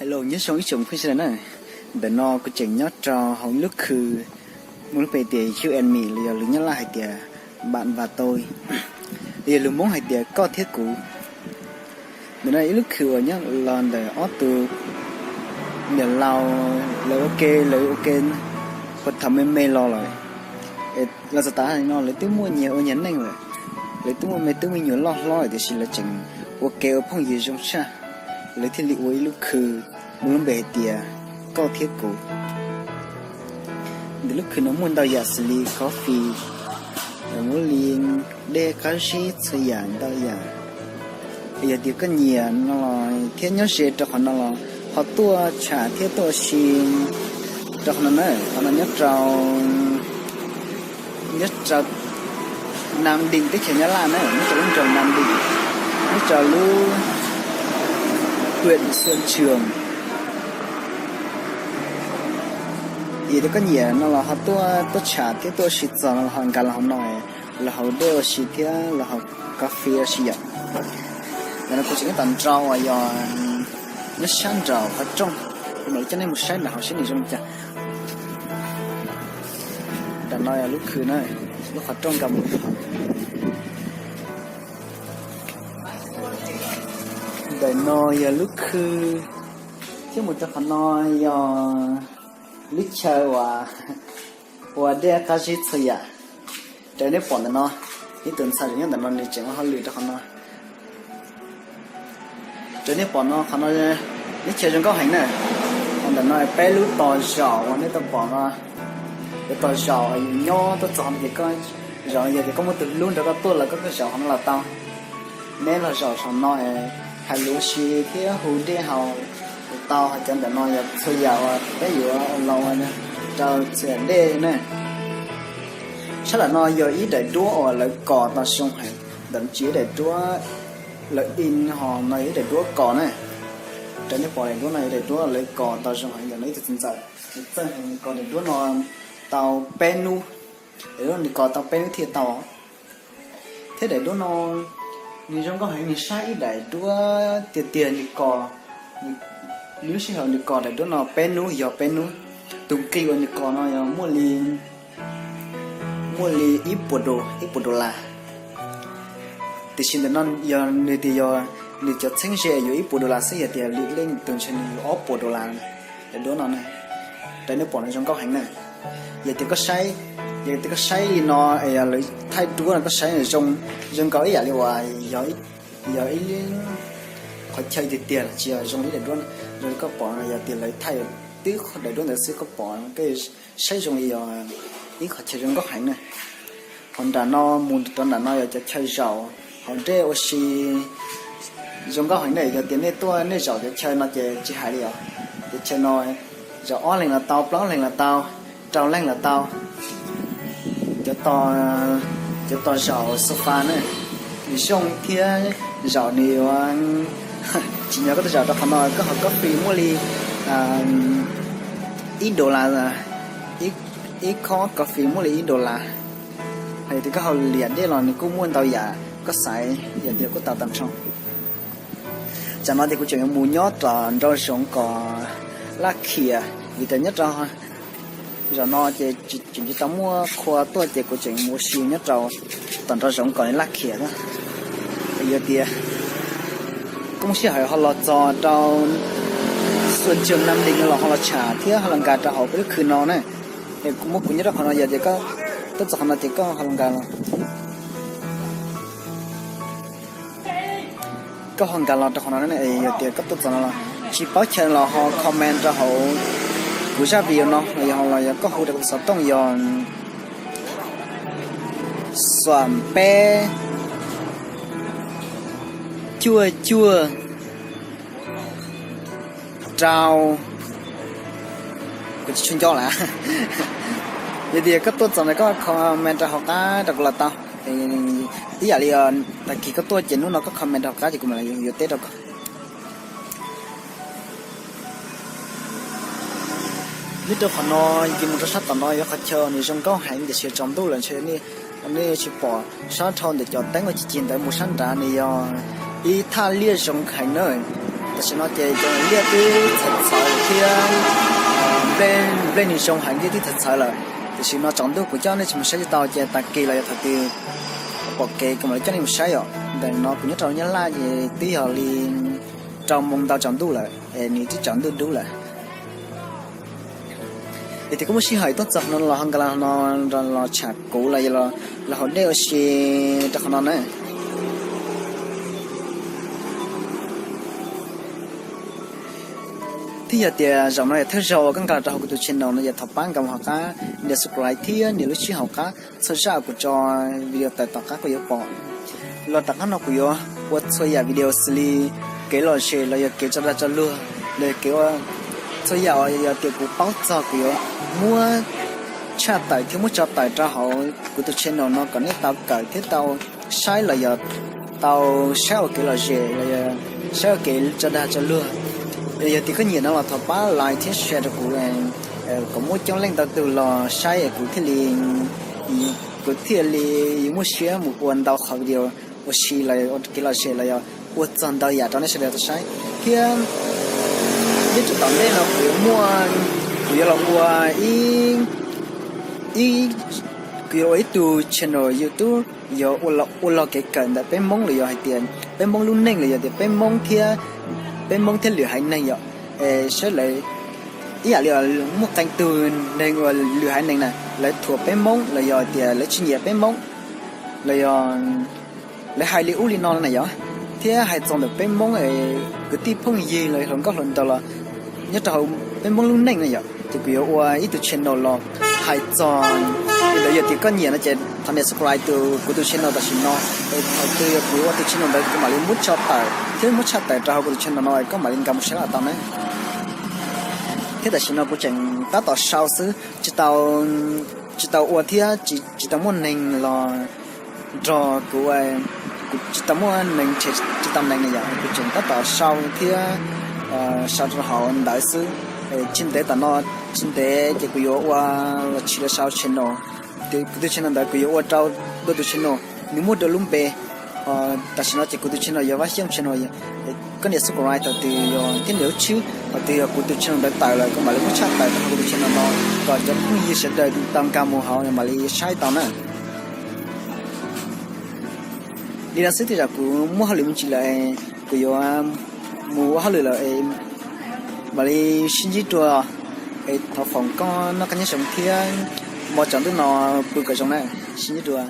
Hello, nyob zoo ib tsoom phooj ywg sawv daws na. Ntawm no kuv tseem nyob rau hauv ib lub khw muaj lub npe tias You and Me, los yog lus Nyab Laj hais tias Bạn và Tôi, los yog lus Hmoob hais tias Koj Thiab Kuv. Ntawm no ib lub khw uas nyob los ntawm ob tug niam laus, lawv ua ke, lawv ua ke puag thaum me me los lawm. Los txog tav no lawv twb muaj nyias ua nyias neej lawm, lawv twb muaj me tub me nyuam loj hlob lawm, tiam sis lawv tseem ua ke ua phooj ywg zoo tshaj, lawv thiaj li ua ib lub khw muaj lub npe hais tias Koj Thiab Kuv. Ntawm lub khw no muaj ntau yam xws li coffee, muaj li dej qab zib, txhua yam ntau yam. Yog tias koj nyiam no los thiab nyob ze rau qhov no los ho tuaj tsham thiab tuaj ua si rau qhov no na. Qhov no nyob rau, nyob rau Nam Định, teb chaws Nyab Laj na, nyob rau lub nroog Nam Định, nyob rau lub huyện Xuân Trường. Yog tias koj nyiam no los ho tuaj, tuaj tsham thiab tuaj ua si txog no los ho nkag los hauv no, los haus dej ua si thiab los haus coffee ua si yom. Ntawm no kuv tseem nyob tom nraud uas yog nyob sab nraum qhov rooj, kuv mam li coj nej mus saib nram hauv seb nws zoo li cas. Nram no yog lub khw na, lub qhov rooj nkag mus. Ntawm no yog lub khw, thiab mus rau qhov no yog lub chaw uas ua dej qab zib txhua yam. Raws nej pom ntawm no, ib tug ntxhais nyob ntawm no nws tseem ua hauj lwm rau qhov no. Raws nej pom no, qhov no lub chaw zoo nkauj heev na. Qhov ntawm no peb lub tog zaum uas nej tau pom no, lub tog zaum yus nyob tuaj txog no ces koj zaum, yog tias koj muaj tus hlub nrog koj tuaj los koj zaum qhov no los tau. Neb los zaum saum no es hais lus ua si thiab hu dej haus tau. Hais cov ntawm no yog txhua yam uas peb yuav los rau txhua yam dej na. Sab lam no yog ib daim duab uas lawv kos tau zoo heev, ntawm no tsis yog ib daim duab lawv in ho, no yog ib daim duab kos na. Raws nej pom daim duab no yog daim duab lawv kos tau zoo heev, ntawm no ib tug txiv ntxawm txawj heev, nws kos daim duab no tau peb hnub, daim duab nws kos tau peb hnub thiaj tau. Thiab daim duab no nws zoo nkauj heev, nws saib ib daim duab tiag tiag nws kos, nws lub sij hawm nws kos daim duab no peb hnub yog peb hnub. Tus nqi uas nws kos no yog muaj li, muaj li ib puas, ib puas dollar. Tiam sis ntawm no yog nws tias yog nws cov txheeb ze yuav ib puas dollar xwb, yog tias lim lej tus ntshe nws yuav ob puas dollar. Daim duab no ne, raws nej pom no zoo nkauj heev na. Yog tias koj saib, yog tias koj saib li no es lawv thaij duab no koj saib zoo, zoo nkaus ib yam li uas yog ib, yog ib qhov chaw tiag tiag, tsis yog zoo li daim duab, zoo li koj pom no yog tias lawv thaij twb daim duab ntawd xwb, koj pom koj saib zoo li yog ib qhov chaw zoo nkauj heev na. Hos nram no mus rau nram no yog cov chaw zaum haus dej ua si zoo nkauj heev na. Yog tias nej tuaj nej zaum cov chaw no ces tsis hais li os. Cov chaw no zaum ob leeg los tau, plaub leeg los tau, rau leeg los tau. Cov, cov tog zaum sofa na, nws zoo thiab zaum nws yuav, tsim nyog koj tuaj zaum rau qhov no koj haus coffee muaj li ib dollar, ib khob coffee muaj li ib dollar. Hos yog tias koj haus liam dej los nws kuj muaj ntau yam koj xaiv, yog tias kuj tau tag nrho. Tsam no ces kuv tseem yuav mus nyob tom nraum zoov kom laj khiam, vim tias nyob rau zaum no ces tseem tsis tau muaj qhua tuaj ces kuv tseem mus ua si nyob rau tom nraum zoov kom laj khiam na. Yog tias koj muaj sij hawm ho los txog rau Xuân Trường Nam Định no los ho los tsham thiab ho los nkag rau hauv peb lub khw no na. Es kuv muab kuv nyob rau qhov no, yog tias koj tuaj txog qhov no ces koj ho los nkag los. Koj ho nkag los rau qhov no, yog tias koj tuaj txog no los tsis paub chaw los ho comment rau hauv kuv zaj video no, los yog, los yog koj hu rau kuv tus xov tooj yog xoom peb cuaj cuaj rau, kuv tsis tshua nco lawm. Yog tias koj tuaj txog ntawd koj comment rau hauv qab rau kuv los tau. Ib yam li tag kis koj tuaj ces hnub no koj comment rau hauv qab ces kuv mam li yuav teb rau koj. Nyob rau qhov no ces mus rau sab tom no yog qhov chaw nws zoo nkauj heev tiam sis tsaus ntuj lawm ntshe nej tsis pom. Sab dhau ntawm cov teeb uas cig cig ntawd mus sab nrad nws yog ib thaj liaj zoo heev na. Tam sim no ces cov liaj twb txhawv txhawv thiab, nplej nws zoo heev thiab twb txhawv txhawv lawm. Tam sim no tsaus ntuj kuv coj nej tsis mus saib tsis tau ces tag kis los yog thaum twg pom kev kuv mam li coj nej mus saib os. Ntawm no kuv nyob rau Nyab Laj ces twb yog li rau moo ntau tsaus ntuj lawm es nws twb tsaus ntuj dub lawm. Yog tias koj muaj sij hawm tuaj txog qhov no los ho nkag los no los tsham kuv los yog los hauv dej ua si rau qhov no na. Thiab yog tias zaum no yog thawj zaug uas koj nkag los rau hauv kuv tus channel no yog thov pab nkag mus hauv qab nias subscribe thiab nias lub sij hawm hauv qab txhua zaj uas kuv tso video tawm tom qab koj yuav pom. Los tom qab no kuv yuav ua txhua yam video xws li kev lom zem los yog kev tso dag tso luag los yog kev ua txhua yam uas yog tias kuv paub txog kuv yuav muab tshaj tawm thiab muab tso tawm rau hauv kuv tus channel no kom nej tau kawm thiab tau saib los yog tau saib ua kev lom zem los yog saib ua kev tso dag tso luag. Yog tias koj nyiam no los thov pab like thiab share rau kuv kom muaj coob leej ntau tus los saib kuv thiaj li kuv thiaj li yuav muaj siab mus ua ntau qhov video ua si los ua kev lom zem los yog ua txog ntau yam rau nej sawv daws tau saib. Thiab nyob rau tom ntej no kuv yuav muaj, kuv yuav los ua ib, ib, kuv yuav ua ib tug channel YouTube yog ua log kev kawm ntawm peb Hmoob los yog hais tias peb Hmoob lub neej los yog tias peb Hmoob thiab peb Hmoob thiab lwm haiv neeg yom. Saib lawv ib yam li muaj qee tug neeg uas lwm haiv neeg na lawv thuam peb Hmoob los yog tias lawv tsis nyiam peb Hmoob los yog lawv hais li ub li no na yom, thiab hais txog ntawm peb Hmoob kwv tij phooj ywg los hluas nkauj hluas nraug los nyob rau hauv peb Hmoob lub neej na yom, ces kuv yuav ua ib tug channel los hais txog li ntawd. Yog tias koj nyiam no ces thov nias subscribe tus kuv tus channel tam sim no, thaum twg yog kuv ua tus channel ntawd kuv mam li muab tso tawm thiab muab tshaj tawm rau hauv kuv tus channel no koj mam li nkag mus saib los tau na. Thiab tam sim no kuv tseem tab tom sau xwb, tsis tau, tsis tau ua thiab tsis tau muaj neeg los nrog kuv, kuv tsis tau muaj neeg, tsis tau neeg na yom, kuv tseem tab tom sau thiab sau rau hauv ntawd xwb. Tsis ntev tam no, tsis ntev ces kuv yuav ua los tsis los sau channel, kuv tus channel ntawd kuv yuav ua rau dua tus channel, nws muaj dua lub npe. Tam sim no ces kuv tus channel yog Vaj Xyooj channel. Koj nias subscribe thaum twg yog thiab nias lub tswb thaum twg yog kuv tus channel ntawd tawm lawm koj mam li muab tshaj tawm rau hauv kuv tus channel no kom cov phooj ywg sawv daws tau nkag mus hauv mam li saib tau na. Li no xwb tej zaum kuv muaj hauj lwm me ntsis lawm, kuv yuav mus ua hauj lwm lawm, mam li sib ntsib dua. Thov foom koj noj qab nyob zoo thiab hmo tsaus ntuj no pw kom zoo na, sib ntsib dua.